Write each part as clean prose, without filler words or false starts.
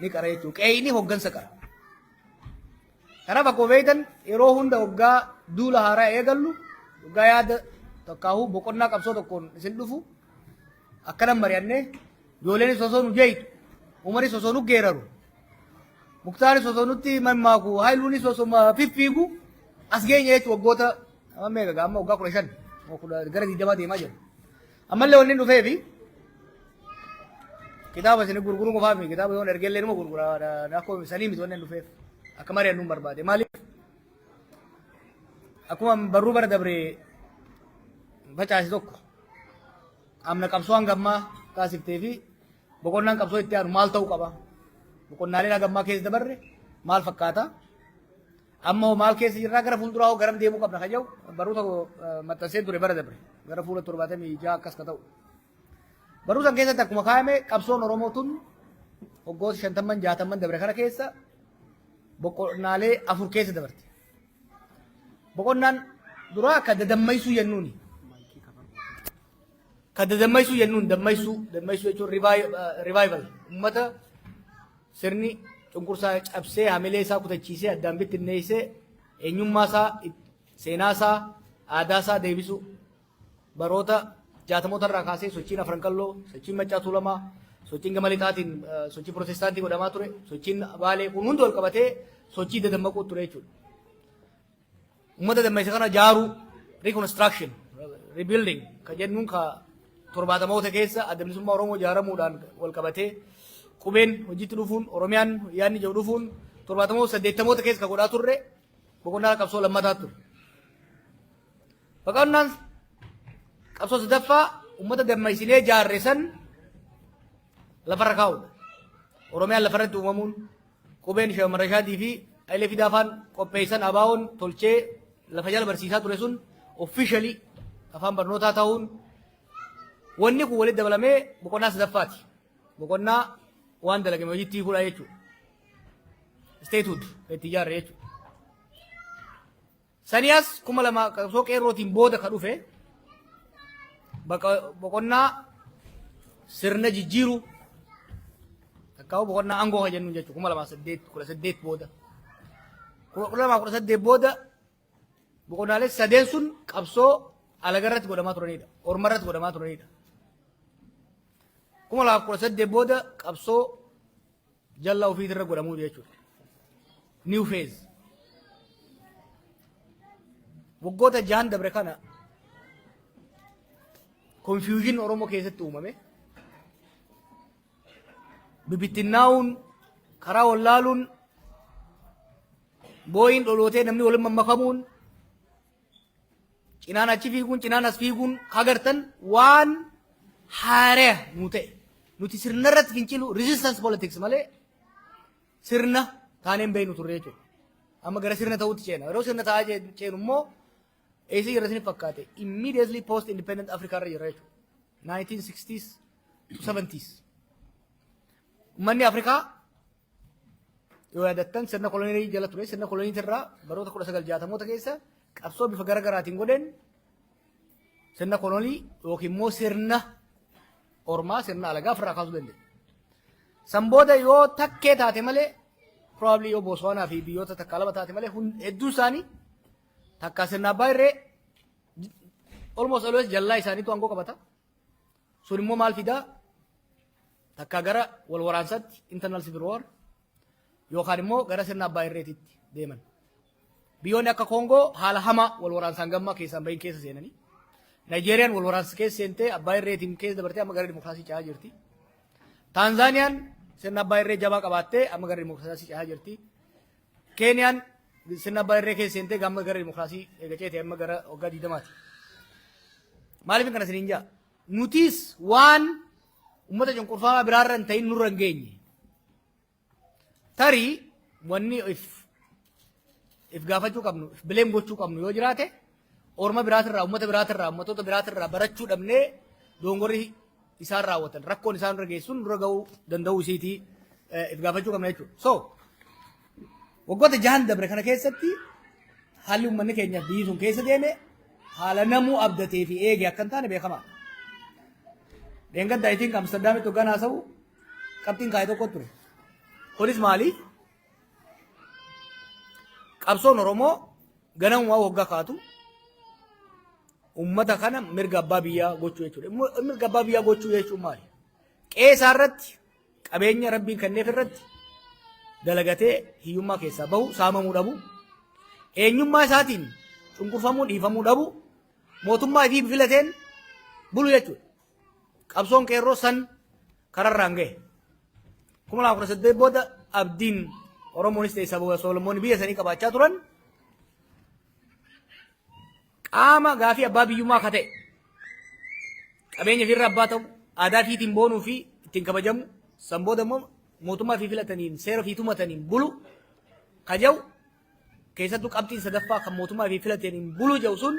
ni qara jechuudha. Qeeyni hoggansa qara. Kanaaf akkuma beektan yeroo hunda hoggaa duula haaraa eegallu, hoggaa yaada tokkaahuu boqonnaa qabsoo tokkoon isin dhufu, akkanan mari'annee, ijoolleenis osoo nu jeeytu, Umaris osoo nu geeraru, Muktaaris osoo nutti mammaaku, Haayiluunis osoo fiffiigu as geenye jechuun waggoota amma meeqa gaa, amma waggaa 15 gara 20 deemaa jira. Ammallee wanni dhufeefi kitaaba isin gurguruu qofaa miti, kitaaba yoon ergeellee numa gurgura, akkuma sanii miti. Wanni dhufeef akka mari'annu hin barbaade. Maaliif? Akkuma barruu bara dabre facaase tokko, amna qabsoo hangammaa taasiftee fi boqonnaan qabsoo itti aanu maal ta'uu qaba? Boqonnaaleen hangammaa keessa dabarre maal fakkaata? Amma hoo maal keessa jirraa? Gara fuulduraa hoo garam deemuu qabna kan jedhu barruu tokko maxxansee ture bara dabre, gara fuula 76 akkas ka ta'u. Barruu san keessatti akkuma kaayame, qabsoon Oromoo tun waggoota 50 60n dabre kana keessa boqonnaalee afur keessa dabarte. Boqonnaan duraa akka dadammaysuu jennuuni. Ka dadammaysuu jennuun, dammaysuu, dammaysuu jechuun revival, uummata sirni cunqursaa cabsee, hamilee isaa kutachiisee, addaan bittinneessee, eenyummaa isaa, seenaa isaa, aadaa isaa deebisuu. Baroota 60moota irraa kaasee sochiin Afran Qalloo, sochiin Maccaa Tuulamaa, sochiin gama lixaatiin sochii Protestaantii godhamaa ture, sochiin Baalee kun hundi wal qabatee sochii dadammaquu ture jechuudha. Uummata dammaysa kana jaaruu, reconstruction, rebuilding ka jennuun, ka 70moota keessa Adda Bilisummaa Oromoo ijaaramuudhaan wal qabatee, qubeen hojiitti dhufuun, Oromiyaan yaadni jiru dhufuun, 70moota 80moota keessa ka godhaa turre boqonnaa qabsoo lammataa ture. Boqonnaan qabsoo sadaffaa uummata dammaysinee jaarre san lafarra kaa'uudha. Oromiyaan lafarratti uumamuun, qubeen Sheekh Rashaadii fi Hayilee Fidaafaan qopheessan, ABO'n tolchee lafa jala barsiisaa ture sun officially afaan barnootaa ta'uun, wanni kun walitti dabalamee boqonnaa sadaffaati. Boqonnaa waan dalagame hojiitti hiikuudha jechuudha. Statehood itti ijaarre jechuudha. Saniyaas 2000 qabsoo qeerrootiin booda ka dhufe boqonnaa sirna jijjiiruu takkaa'u boqonnaa aangoo ka jennu jechuudha, 2008 18 booda. 2018 booda boqonnaalee sadeen sun qabsoo alagarratti godhamaa turanidha. Ormarratti godhamaa turanidha. 2018 booda qabsoo jallaa ofiitirra godhamuu jechuudha. New phase. Waggoota 6n dabre kana confusion Oromoo keessatti uumame. Bibittinnaa'uun, karaa wallaaluun, boo'iin dholootee namni waliin mammakamuun, cinaan achi fiiguun, cinaan as fiiguun agartan waan haaraa nu ta'e. Nuti sirna irratti fincilu, resistance politics malee, sirna taaneen beeknu turre jechuudha. Amma gara sirna ta'uutti ceena. Yeroo sirna ta'aa ceenu immoo eessa jirra isin fakkaate? Immediately post independent Africa irra jirra jechuudha. 1960s to 70s. Uummanni Afrikaa yoo yaadattan sirna kolonii jala ture. Sirna kolonii irraa baroota 1960moota keessa qabsoo bifa gara garaatiin godheen sirna kolonii yookiin immoo sirna ormaa, sirna alagaa ofirraa kaasuu danda'e. San booda yoo takkee taate malee, probably yoo Botswanaa fi biyyoota takka lama taate malee, hedduun isaanii takka sirna abbaa irree, almost always jallaa isaaniitu aangoo qabata. Sun immoo maal fidaa? Takka gara wal waraansaatti, internal civil war, yookaan immoo gara sirna abbaa irreetitti deeman. Biyyoonni akka Koongoo haala hamaa wal waraansaan gammaa keessaan bahin keessa seenanii. Naayijeeriyaan wal waraansa keessa seentee abbaa irreetiin keessa dabartee amma gara dimokiraasii ce'aa jirti. Taanzaaniyaan sirna abbaa irree jabaa qabaattee amma gara dimokiraasii ce'aa jirti. Keeniyaan sirna abbaa irree keessa seentee amma gara dimokiraasii eega ceete amma gara waggaa 20ti. Maaliif kana isiniin jaa? Nutis waan uummata cunqurfamaa biraarra hin ta'in nurra hin geenye. Tarii wanni if gaafachuu qabnu, if blame gochuu qabnu yoo jiraate, orma biraatirraa, uummata biraatirraa, uummattoota biraatirraa barachuu dhabnee dongorri isaan raawwatan, rakkoon isaan irra geessuun nurra ga'uu danda'uu isiitii if gaafachuu qabna jechuudha. So waggoota 6n dabre kana keessatti haalli uummanni keenya biyyi sun keessa deeme haala namuu abdatee fi eege akka hin taane beekamaadha. Dheengadda I think Amsterdaamitti hoggaan haasa'u qabxiin kaa'e tokko ture. Kunis maali? Qabsoon Oromoo ganamumaa waggaa kaatu ummata kana mirga abbaa biyyaa gochuu jechuudha. Mirga abbaa biyyaa gochuu jechuun maali? Qe'ee isaa irratti, qabeenya Rabbiin kenneef irratti dalagatee hiyyummaa keessaa bahu, saamamuu dhabu, eenyummaa isaatiin cunqurfamuu, dhiifamuu dhabu, mootummaa ifii filateen bulu jechuudha. Qabsoon qeerroo san kararraan gahe. 2018 booda abdiin Oromoonis ta'e saba Solomoon biyya sanii qabaachaa turan qaama gaafii abbaa biyyummaa akka ta'e, qabeenya ofirra abbaa ta'u, aadaa ofiitiin boonuu fi ittiin kabajamu, san booda immoo mootummaa ofii filataniin seera ofii tumataniin bulu kaja'u, keessattuu qabxiin sadaffaa kan mootummaa ofii filataniin bulu jedhu sun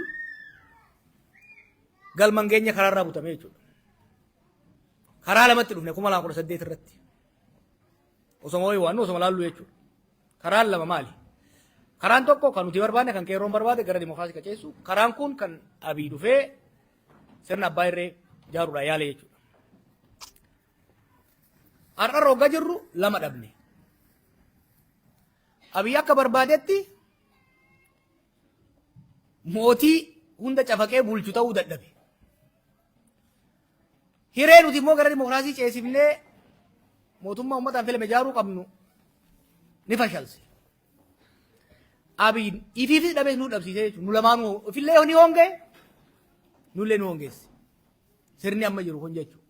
galman geenya, karaarraa butame jechuudha. Karaa lamatti dhufne 2018 irratti. Osoma wayii waan osoma laallu jechuudha. Karaan lama maali? Karaan tokko kan nuti barbaanne, kan qeerroon barbaade, gara dimokiraasii qaceessu. Karaan kun kan Abiy dhufee sirna abbaa irree ijaaruudhaan yaale jechuudha. Har'arra hoggaa jirru lama dhabne. Abiy akka barbaadetti mootii hunda cafaqee bulchu ta'uu dadhabe. Hiree nuti immoo gara dimokiraasii ceesifnee mootummaa uummataan filame ijaaruu qabnu ni fashalse. Abiy ifiifis dhabees nu dhabsiisee jechuudha. Nu lamaanuu ifillee ni hongee, nullee nu hongeesse. Sirni amma jiru kun jechuudha.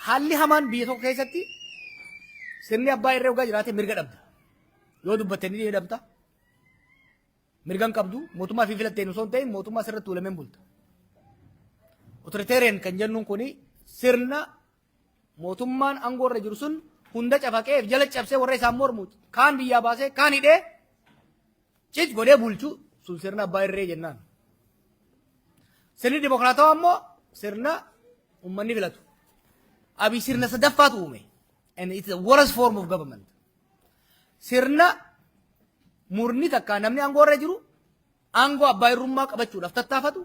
Haalli hamaan biyya tokko keessatti sirni abbaa irree hoggaa jiraate mirga dhabda. Yoo dubbatte ni dhabda. Mirga hin qabdu, mootummaa fi filatteen osoo hin ta'in mootummaa sirratti tuulameen bulta. Authoritarian kan jennuun kuni sirna mootummaan aangoo irra jiru sun hunda cafaqee jala cabsee, warra isaan mormu kaan biyyaa baasee, kaan hidhee, cic godhee bulchu sun sirna abbaa irree jennaan. Sirni dimokiraatawaa immoo sirna uummanni filatu. Abiy sirna sadaffaatu uume. And it's the worst form of government. Sirna murni takka namni aangoo irra jiru aangoo abbaa irrummaa qabachuudhaaf tattaafatu,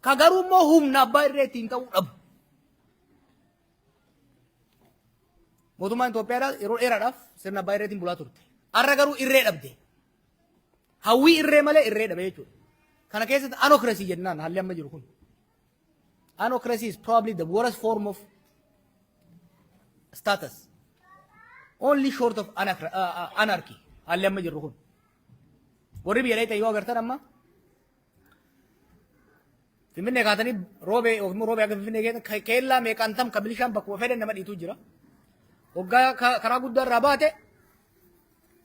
ka garuu immoo humna abbaa irree ittiin ta'uu dhabu. Mootummaan Itoophiyaadhaa yeroo dheeraadhaaf sirna abbaa irreetiin bulaa turte. Har'a garuu irree dhabde. Hawwii irree malee irree dhabe jechuudha. Kana keessatti anocracy jennaan haalli amma jiru kun. Anocracy is probably the worst form of status. Only short of anarchy. Haalli amma jirru kun. Warri biyya dheeytan yoo agartan, amma Finfinnee kaatanii Roobee yookiin immoo Roobee akka Finfinnee keessa keellaa meeqaan tam kan milishaan bakkuma fedhan nama dhiitu jira. Waggaa karaa guddaa irraa baate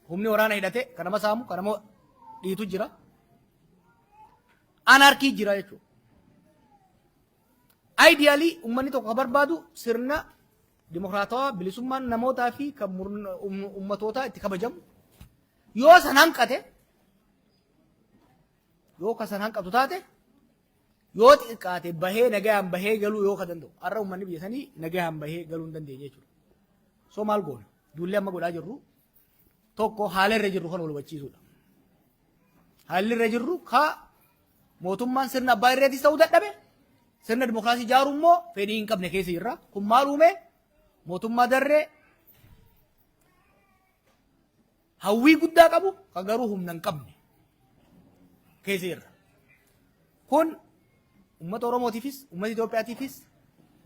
humni waraana hidhate kan nama saamu, kan nama dhiitu jira. Anarchy jira jechuudha. Ideally uummanni tokko kan barbaadu sirna dimokiraatawaa, bilisummaan namootaa fi kan ummatootaa itti kabajamu. Yoo san hanqate, yoo ka san hanqatu taate, yoo xiqqaate bahee nagayaan bahee galuu yoo ka danda'u. Har'a uummanni biyya sanii nagayaan bahee galuu hin dandeenye jechuudha. So maal goona? Duullee amma godhaa jirru tokko haala irra jirru kan wal hubachiisuudha. Haalli irra jirru ka mootummaan sirna abbaa irreetis ta'uu dadhabe, sirna dimokiraasii ijaaruu immoo fedhii hin qabne keessa jirra. Kun maal uume? Mootummaa darree hawwii guddaa qabu kan garuu humna hin qabne keessa jirra. Kun uummata Oromootiifis, uummata Itoophiyaatiifis,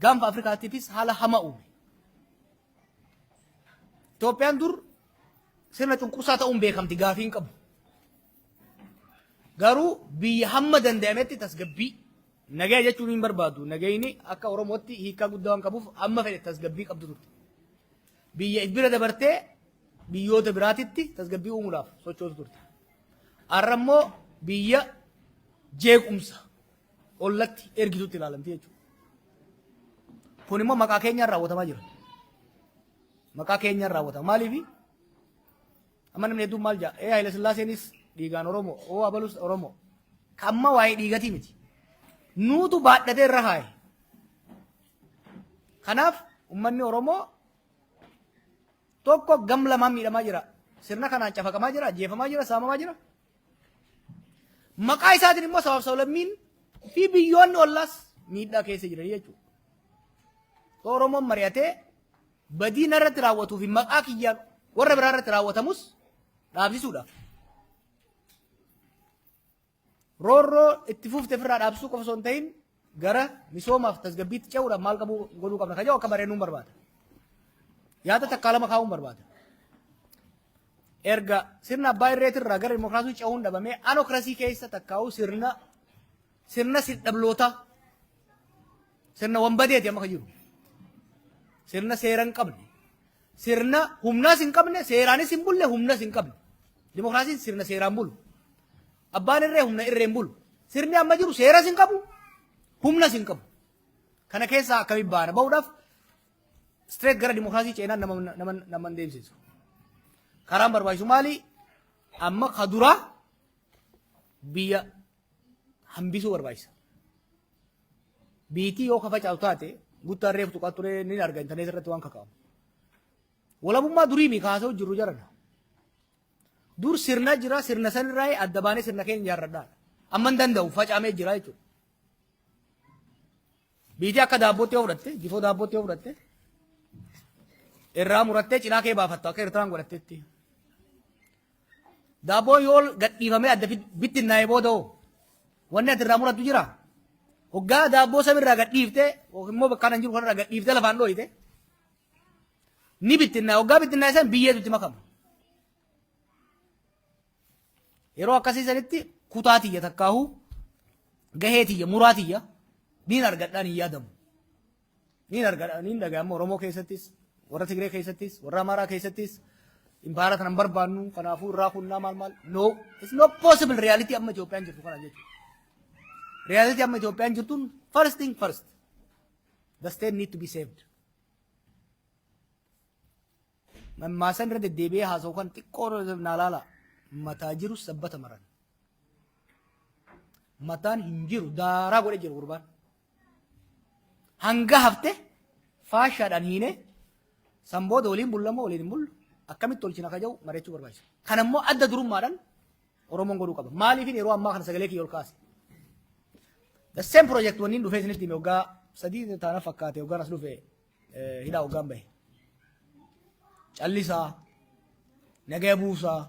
gaanfa Afrikaatiifis haala hamaa uume. Itoophiyaan dur sirna cunqursaa ta'uun beekamti, gaafii hin qabu. Garuu biyya hamma danda'ametti tasgabbii, nagaya jechuun hin barbaadu. Nagayni akka Oromootti hiikaa guddaa waan qabuuf, hamma fedhe tasgabbii qabdu turte. Biyya bira dabartee biyyoota biraatitti tasgabbii uumuudhaaf sochootu turte. Har'a immoo biyya jeequmsa ollatti ergitutti ilaalamti jechuudha. Kun immoo maqaa keenyaan raawwatamaa jira. Maqaa keenyaan raawwatama. Maaliifi? Amma namni hedduun maal jedha? Ee, Haile Sillaaseenis dhiigaan Oromoo, oo abalus Oromoo. Kan amma waa'ee dhiigatii miti. Nuutu baadhatee irra kaaye. Kanaaf uummanni Oromoo tokko gam lamaan miidhamaa jira. Sirna kanaan cafaqamaa jira, ajjeefamaa jira, saamamaa jira. Maqaa isaatiin immoo sabaaf sablammiin fi biyyoonni ollaas miidhaa keessa jiran jechuudha. Oromoon mari'atee Badii narratti raawwatuu fi maqaa kiyyaan warra biraa irratti raawwatamus dhaabsisuudhaaf. Roorroo itti fufte ofirraa dhaabsisuu qofa osoo hin ta'in gara misoomaaf tasgabbiitti ce'uudhaaf maal qabuu godhuu qabna kan jedhu akka bareennuun barbaada. Yaada takkaa lama kaa'uun barbaada. Erga sirna abbaa irreetirraa gara dimokiraasii ce'uun dhabamee anokrasii keessa takkaa'uu sirna sirna sirna wanbadeeti amma kan jiru. Sirna seera hin qabne. Sirna humnaas hin qabne, seeraanis hin bulle, humnas hin qabne. Dimokiraasiin sirna seeraan bulu. Abbaan irree humna irreen bulu. Sirni amma jiru seeras hin qabu, humnas hin qabu. Kana keessaa akkamiin baana bahuudhaaf straight gara dimokiraasii ceenaan nama hin deemsisu. Karaan barbaachisu maali? Amma ka duraa biyya hambisuu barbaachisa. Biitii yoo ka facaasu taate guttaan reefu tuqaa ture ni arga intarneet irratti waan kaka'amu. Walabummaa durii mi kaasoo jiru jarana. Dur sirna jira, sirna sanirraa adda baanee sirna keenya ijaarradhaa. Amma hin danda'u, facaamee jira jechuudha. Biitii akka daabbootti yoo fudhatte, jifoo daabbootti yoo fudhatte, irraa murattee cinaa kee baafattu akka Eertiraan godhattetti. Daabboon yoo gadhiifamee adda bittinnaa'ee booda hoo wanni ati irraa murattu jira? Hoggaa daabboo samirraa gadhiiftee yookiin immoo bakka kanan jiru kanarraa gadhiiftee lafaan dhooyite ni bittinnaa'e. Hoggaa bittinnaa'e san biyyeetu itti makama. Yeroo akkasii sanitti kutaa tiyya takkaahuu gahee tiyya muraa tiyya niin argadhaan hin yaadamu. Niin argadha, niin dhaga'ama Oromoo keessattis, warra Tigree keessattis, warra Amaaraa keessattis impaayera kana hin barbaannu, kanaafuu irraa kunnaa maal maal. No, it's not possible reality amma Itoophiyaan jirtu kana jechuudha. Reality amma Itoophiyaan jirtuun, first thing first, the state need to be saved. Mammaasan irra deddeebi'ee haasa'u kan xiqqoo naa laala, mataa jiru sabbata maran. Mataan hin jiru, daaraa godhe jiru gurbaan. Hanga hafte faashaadhaan hiine san booda waliin bullamoo waliin hin bullu, akkamitti tolchina ka jedhu mari'achuu barbaachisa. Kan ammoo adda durummaadhaan Oromoon godhuu qaba. Maaliif yeroo ammaa kana sagalee kiyya ol kaase? The same project wanni dhufee isinitti hime waggaa 3 taana fakkaate, waggaan as dhufe, hidhaa waggaan bahe. Callisaa, nagaya buusaa,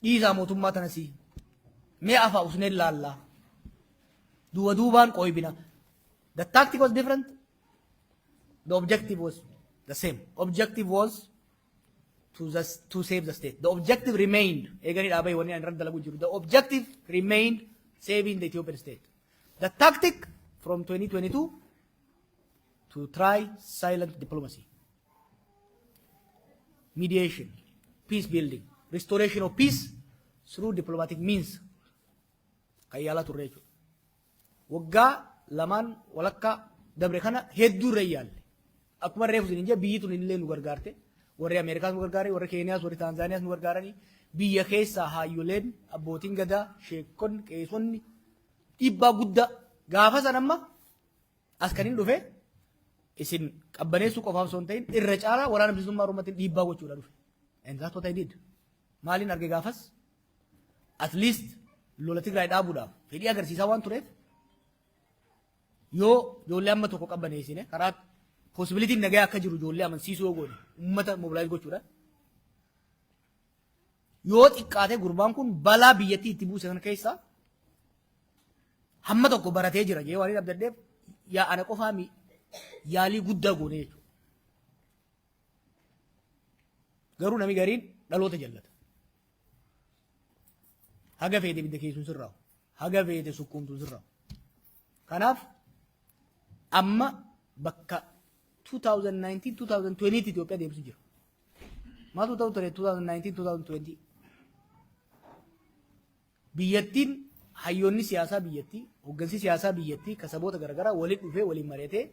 dhiisaa mootummaa tanasii, mee afaa usneen laallaa, duuba duubaan qooybina. The tactic was different. The objective was the same. Objective was to save the state. The objective remained. Eeganii dhaabee wanni ani irratti dalagu jiru. The objective remained saving the Ethiopian state. The tactic from 2022 to try silent diplomacy, mediation, peace building, restoration of peace through diplomatic means kan yaalaa turre jechuudha. Waggaa lamaan walakkaa dabre kana hedduu irra yaalle. Akkuma reefu isin jee, biyyi tun illee nu gargaarte. Warri Ameerikaas nu gargaare, warri Keeniyaas, warri Taanzaaniyaas nu gargaaranii, biyya keessaa haayyoleen, abbootiin gadaa, sheekonni, qeesonni dhiibbaa guddaa gaafa san. Amma as kan hin dhufe isin qabbaneessuu qofaaf osoo hin ta'in, irra caalaa Waraana Bilisummaa Oromootiin dhiibbaa gochuudha dhufe. And that's what I did. Maaliin arge gaafas? At least lola Tigraay dhaabuudhaaf fedhii agarsiisaa waan tureef, yoo ijoollee amma tokko qabbaneessine, karaa possibilityn nagaa akka jiru ijoollee amansiisuu yoo goone, uummata mobilize gochuudha. Yoo xiqqaate gurbaan kun balaa biyyattii itti buuse kana keessaa hamma tokko baratee jira jee waan hin abdadheef, yaa ana qofaa mi yaalii guddaa goone jechuudha. Garuu nami gariin dhaloota jallata. Haga feete ibidda keessuun sirraa'u. Haga feete sukkuumtuun sirraa'u. Kanaaf amma bakka 2019-2020 Itoophiyaa deemsu jira. Maaltu ta'u ture 2019-2020? Biyyattiin, hayyoonni siyaasaa biyyattii, hooggansi siyaasaa biyyattii ka saboota garaagaraa waliin dhufee waliin mari'atee,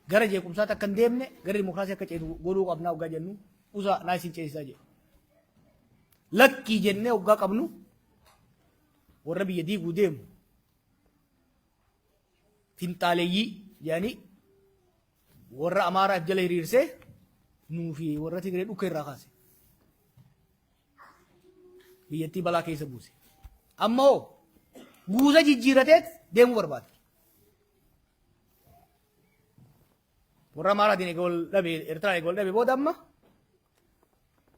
gara jeequmsaatti akka hin deemne, gara dimokiraasii akka ceetu godhuu qabnaa hoggaa jennu, usaa naa isin ceesisaa jedhu. Lakkii jennee hoggaa qabnu, warra biyya diiguu deemu, finxaaleeyyii jedhanii warra Amaaraaf jala hiriirsee nuu fi warra Tigree dhukkee irraa kaase. Biyyattii balaa keessa buuse. Amma hoo guuza jijjiirateet deemuu barbaada. Warra Amaaraatiin eega wal dhabe, Eertiraan eega wal dhabe booda amma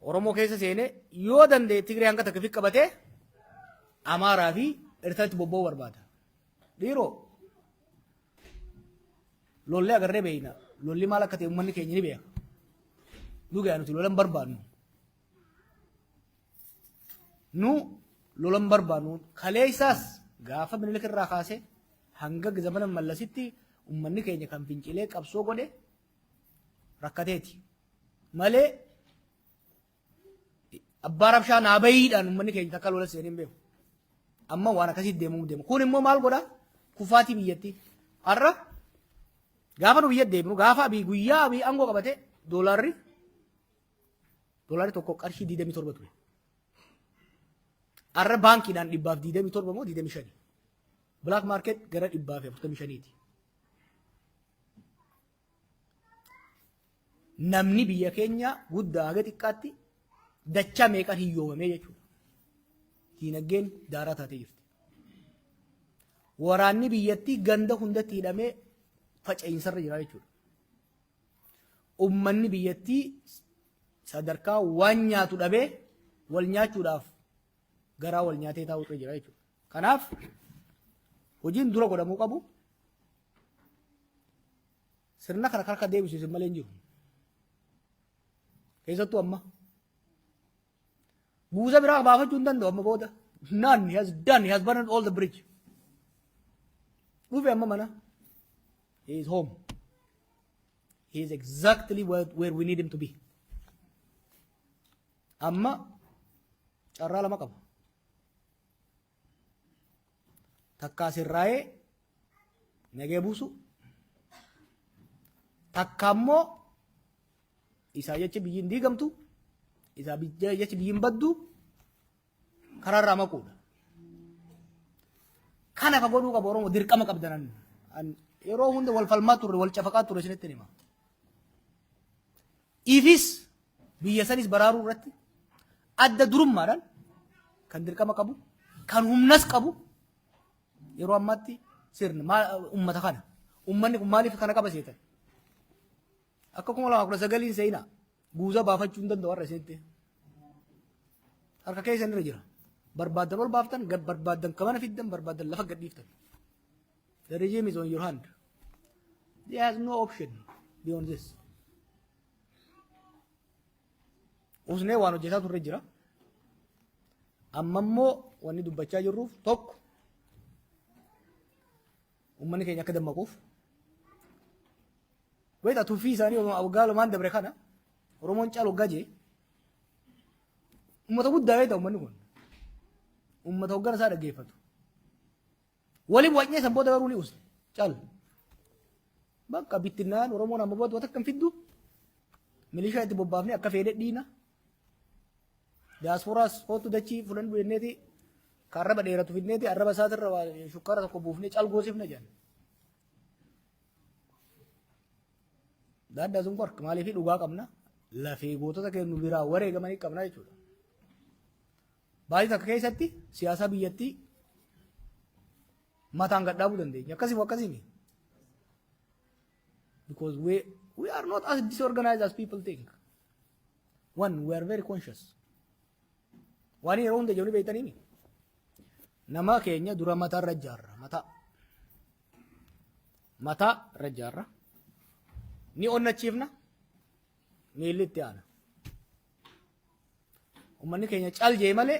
Oromoo keessa seenee yoo danda'e Tigree hanga takka fi qabatee Amaaraa fi Eertiraatti bobba'uu barbaada. Dhiiroo, lollee agarree beeyna. Lolli maal akka ta'e uummanni keenya ni beeka. Dhugaa nuti lola hin barbaannu. Nu lola hin barbaannu. Kaleessaas gaafa Minilik irraa kaasee hanga zamana Mallasitti uummanni keenya kan fincilee qabsoo godhe rakkateeti. Malee abbaa rabshaa naa bahiidhaan uummanni keenya takka lola seenee hin beeku. Amma waan akkasii deemuu deema. Kun immoo maal godha? Kufaatii biyyattii. Har'a gaafa nu biyya deemnu, gaafa Abiy, guyyaa Abiy aangoo qabate, doolaarri tokko qarshii 27 ture. Har'a baankiidhaan 127 moo 25. Black market gara 145ti. Namni biyya keenya guddaa haga xiqqaatti dachaa meeqaan hiyyoomamee jechuudha. Diinagdeen daaraa taatee jirti. Waraanni biyyattii ganda hundatti hidhamee faca'iinsarra jira jechuudha. Uummanni biyyattii sadarkaa waan nyaatu dhabee wal nyaachuudhaaf garaa wal nyaatee taa'utu jira jechuudha. Kanaaf hojiin dura godhamuu qabu, sirna kana harka deebisu isin malee hin jiru. Keessattuu amma buusa biraa baafachuu hin danda'u amma booda. None. He has done. He has burned all the bridge. Dhufe amma mana. He is home. He is exactly where we need him to be. Amma carraa lama qaba. Takkaa sirraa'ee nagee buusu, takka immoo isaa jecha biyyi hin diigamtu, isaa jecha biyyi hin baddu, karaarraa maquudha. Kana ka godhuu qabu Oromoo dirqama qabdanan. Yeroo hunda wal falmaa turre, wal cafaqaa turre, isinitti hima. Ifis biyya sanis baraaruu irratti adda durummaadhaan kan dirqama qabu, kan humnas qabu yeroo ammaatti sirna ummata kana. Ummanni kun maaliif kana qaba seetan? Akka 2019n seenaa guuza baafachuu hin danda'u har'a isinitti. Harka keessan irra jira. Barbaaddan ol baaftan, gad barbaaddan kamana fiddan, barbaaddan lafa gad dhiiftan. The regime is on your hand. There has no option beyond this. Usnee waan hojjetaa turre jira. Amma immoo wanni dubbachaa jirruuf tokko, uummanni keenya akka dammaquuf. Wayita tuffii isaanii waggaa lamaan dabre kana Oromoon caalu waggaa jee uummata guddaa beekta, uummanni kun uummata hoggana isaa dhaggeeffatu. Waliin wacnee san booda garuu ni usne caalu. Bakka bittinnaan Oromoon amma booda takka hin fiddu, milishaa itti bobbaafnee akka fedhe dhiina. Diyaaspooraas kootu dachii fudhannu jenneeti, ka arraba dheeratu fidneeti, arraba isaatirra shukkaara tokko buufnee calgoosifna jenna. That doesn't work. Maaliif? Dhugaa qabna. Lafee gootota kennu biraa wareegamanii qabna jechuudha. Baay'ee takka keessatti siyaasa biyyattii mataan gad dhaabuu dandeenya. Akkasii akkasii. Because we are not as disorganized as people think. One, we are very conscious. Waan yeroo hunda ijoollee beektanii nama keenya dura mataa irra ijaarra. Mataa. Mataa irra ijaarra. Ni onnachiifna. Miilli itti aana. Uummanni keenya cal jee malee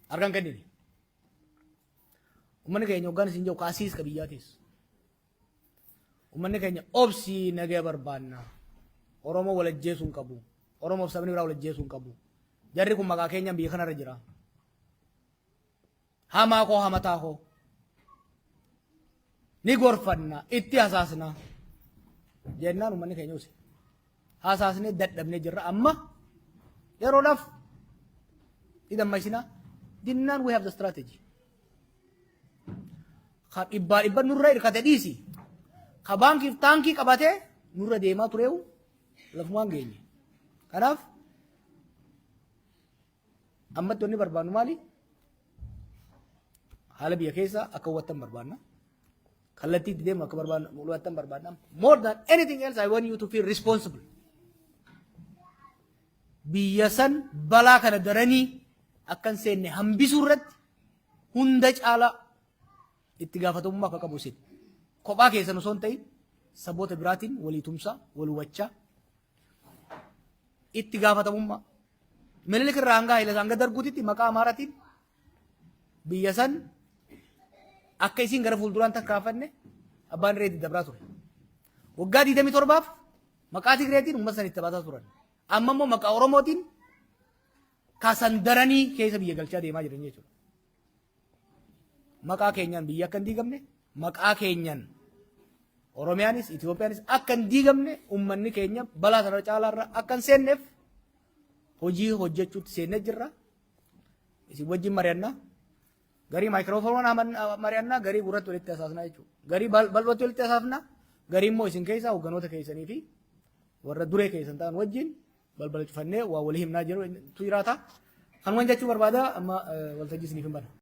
harkaan kennine. Uummanni keenya hoggaan isin jiru kaasiis ka biyyaatis. Uummanni keenya obsii nagaya barbaanna. Oromoo wal ajjeesuu hin qabu. Oromoof sabni biraa wal ajjeesuu hin qabu. Jarri kun maqaa keenyaan biyya kanarra jira. Hamaa koo, hamataa koo. Ni gorfanna, itti hasaasna. Jennaan uummanni keenya use. Hasaasnee dadhabnee jirra, amma yeroodhaaf ni dammaqsina. Dinnaan we have the strategy. Ka dhibbaa dhibba nurra hirkate dhiisi. Ka baankiif taankii qabatee nurra deemaa tureewu lafumaan geenye. Kanaaf ammatti wanni barbaannu maali? Haala biyya keessaa akka hubattan barbaanna. Kallattii itti deemu akka barbaadnu mul'atan barbaadna. More than anything else, I want you to feel responsible. Biyya san balaa kana daranii akka hin seenne hambisuu irratti hunda caalaa itti gaafatamummaa akka qabu isin. Kophaa keessan osoo hin ta'in, saboota biraatiin walii tumsaa, wal hubachaa itti gaafatamummaa. Minilik irraa hanga Haayila hanga Darguutitti maqaa Amaaraatiin biyya san akka isiin gara fuulduraan takkaafanne abbaan irree dabraa ture. Waggaa 27f maqaa Tigreetiin uummata san itti taphataa turan. Amma immoo maqaa Oromootiin kasan daranii keessa biyya galchaa deemaa jiran jechuudha. Maqaa keenyaan biyya akka hin diigamne, maqaa keenyaan Oromiyaanis Itoophiyaanis akka hin diigamne, uummanni keenya balaa sana caalaarra akka hin seenneef hojii hojjechuutti seennee jirra. Isin wajjin mari'annaa. Garii maayikiroofoonii mari'annaa, garii gurratti walitti hasaasnaa jechuudha. Garii bal'ootti walitti hasaasnaa, garii immoo isin keessaa hoogganoota keessanii fi warra duree keessan ta'an wajjin balbala cufannee waa walii himnaa jiru tu jiraata. Kanumaan jechuu barbaada. Amma waltajjii isiniif hin bana.